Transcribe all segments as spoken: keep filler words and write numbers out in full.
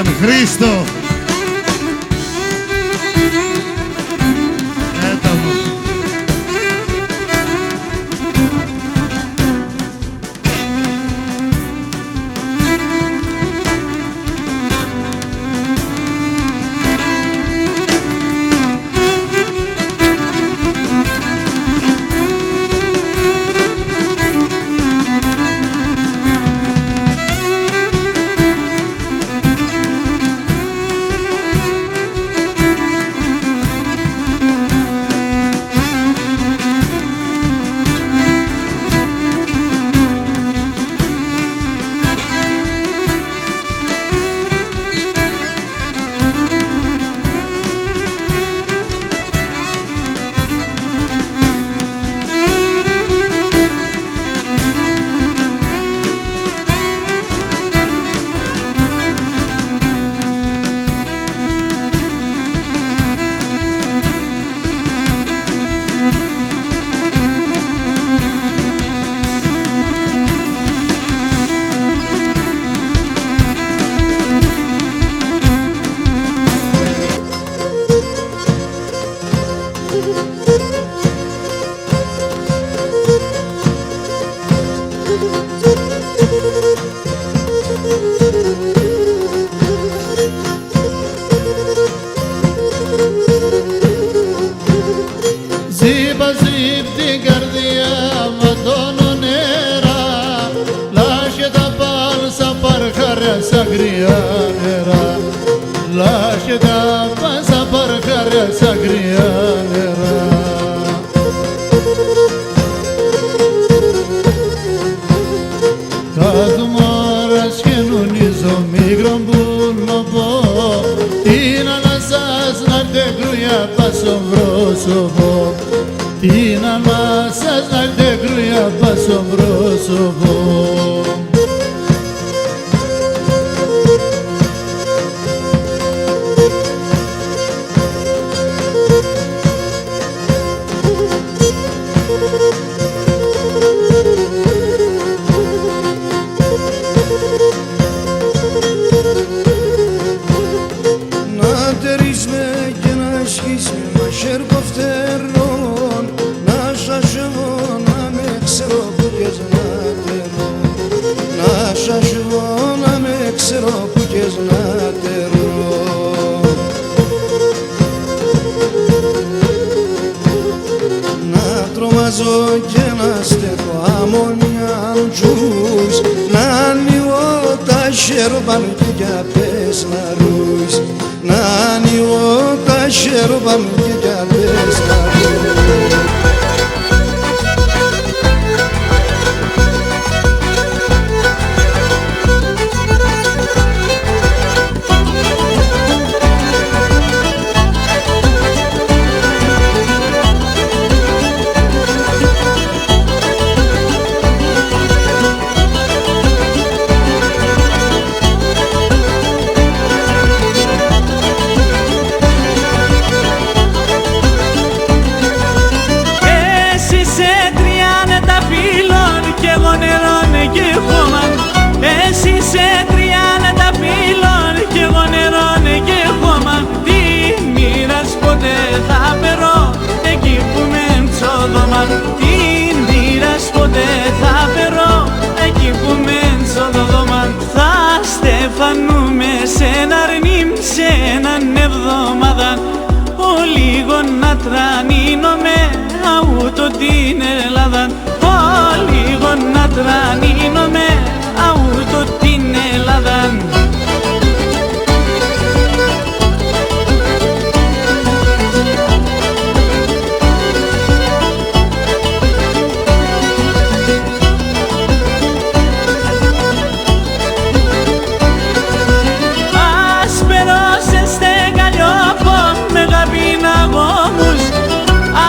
Χρήστο. Έταμο. Ζήπ' ατ' ζήπ' την καρδία μ' ατ' τ' όνειρα, λάχεται απάν' σα παρχάρια σα κρύα νερά. Λάχεται απάν' σα παρχάρια σα κρύα νερά. Κάθουμαι ώρας κι ενουνίζω μίγκρον πουλοπό, τίναν ασάζ' να 'ρτ' εγκρούια πα σο πρόσωπον. Τίναν ασάζ' να 'ρτ' εγκρούια πα σο πρόσωπον. Να τερείς με και να σκείς με μαχαίρ' ποφτερόν, να σ' αζεύω να μη ξέρω πού 'κ' έν' να τερώ. Να σ' αζεύω να μη ξέρω πού 'κ' έν' να τερώ. Να τρομάζω και να στέκω άμον μιαν κι ους, να ανοίγω τα χέρια πα κι 'κ' απέσ' να ρούεις. Να ανοίγω τα χέρια πα κι 'κ' απέσ' να ρούεις. Εσύ σε τριάντα πύλων κι εγώ νερόν και χώμα. Εσύ σε τριάντα πύλων κι εγώ νερόν και χώμα. Τη μοίρας ποτέ θα περώ εκεί που μ' έν' σο δώμα. Τη μοίρας ποτέ θα περώ εκεί που μ' έν' σο δώμα. Θα στεφανούμε σ' έναν αρνί μ', σ' έναν εβδομάδαν. Ολίγον να τρανίνω με αούτο την Ελλάδαν. Ολίγον να τρανίνω με αούτο την Ελλάδαν. Ας περώ σε στέκ' καλλιόπον με γαμπίν' αγώμους.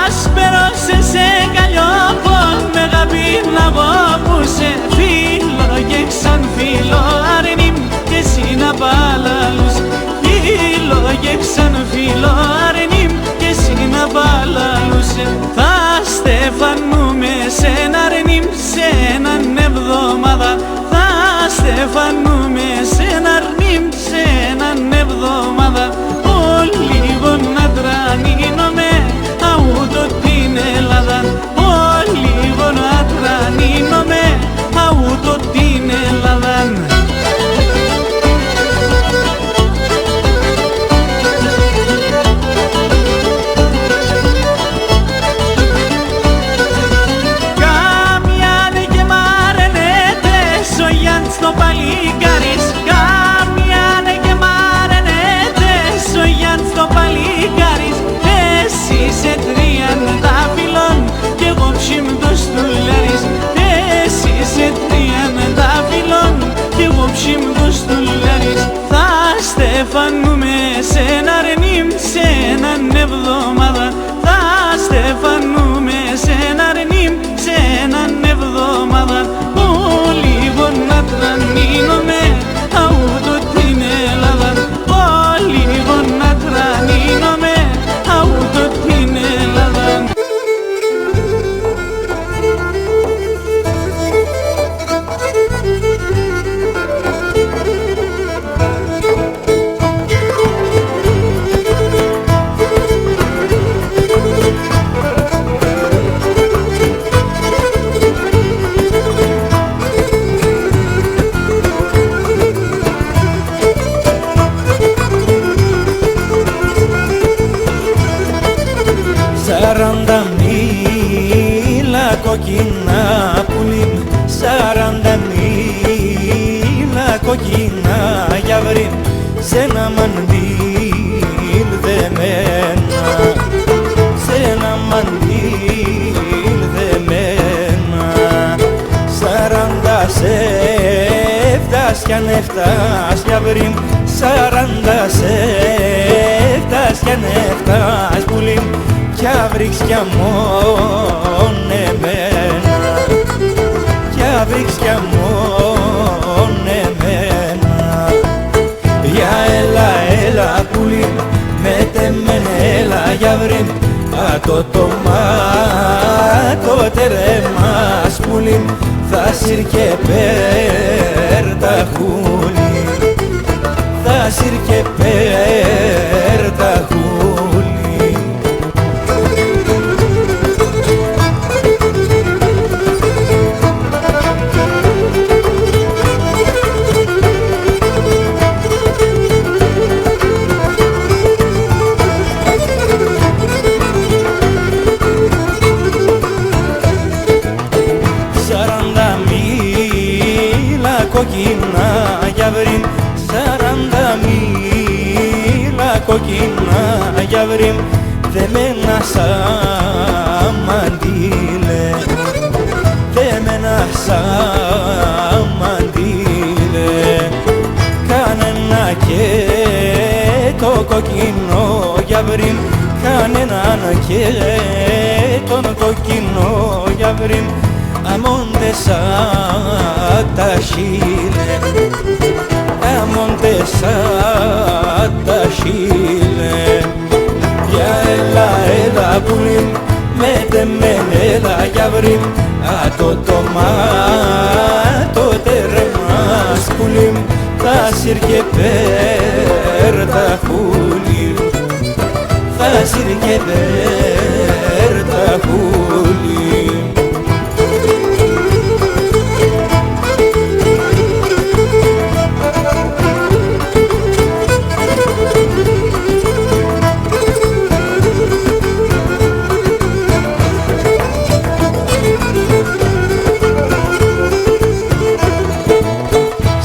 Ας περώ σε στέκ' καλλιόπον με γαμπίν' αγώμους. Εφύλω και εβδομάδα θα στεφανούμε σ' έναν αρνί μ', σ' έναν εβδομάδα. Ολίγον να τρανίνουμε αούτο την Ελλάδαν, ολίγον να τρανίνουμε αούτο την Ελλάδαν. Σαράντα μήλα κόκκινα, πουλί μ', σαράντα μήλα κόκκινα, για βρει μ', σ' ένα μαντίλ' δεμένα, σ' ένα μαντίλ' δεμένα. Σαράντα σ' έφτας κι αν έφτας, για βρει μ', σαράντα σ' έφτας κι αν έφτας, πουλί μ', κι αύριξ' κι αμόν εμένα, κι αύριξ' κι αμόν εμένα. Για έλα, έλα, πουλί μ', με τ' εμέν έλα, για βρει μ', ατό το μάτ' ατέρμας, πουλί μ', θα σύρ' και παίρ' τα χούλι, θα σύρ' και παίρ' τα χούλι. Σαράντα μήλα κόκκινα, για βρει μ', σαράντα μήλα κόκκινα, για βρει μ', δεμένα σα μαντίλ', δεμένα σα μαντίλ'. Κανέναν και το κόκκινο, για βρει μ', κανέναν και το κόκκινο, για βρει μ', Αmontesat ta shile, amontesat ta shile. Ya ela, ela, puli m', me te men ela, ya vri m', a to to ma, to te re mas, puli m', ta sir ke per ta huli. Fazil ke per ta huli.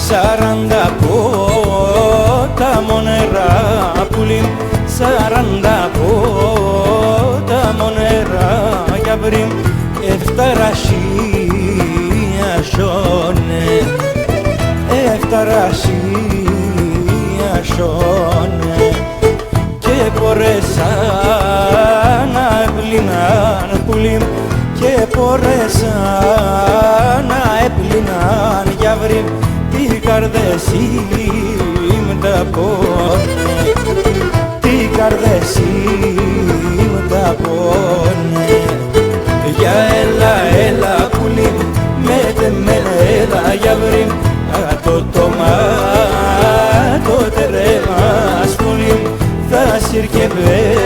Σαράντα πότα μόνερα, πουλί μ', σαράντα πότα μόνερα, για βρι μ', εφταρασία σιόνε, εφταρασία σιόνε. Και πορέσαν να επλύναν, πουλί μ', και πορέσαν να επλύναν, για βρι μ', τη καρδέσι μ' τα πόνε, τη καρδέσι μ' τα πόνε. Για έλα, έλα, πουλί μ', με τε μ' έλα, για βρι μ', ατό το μάτ' ατέρμας, πουλί μ', θα σύρ' και πέρ'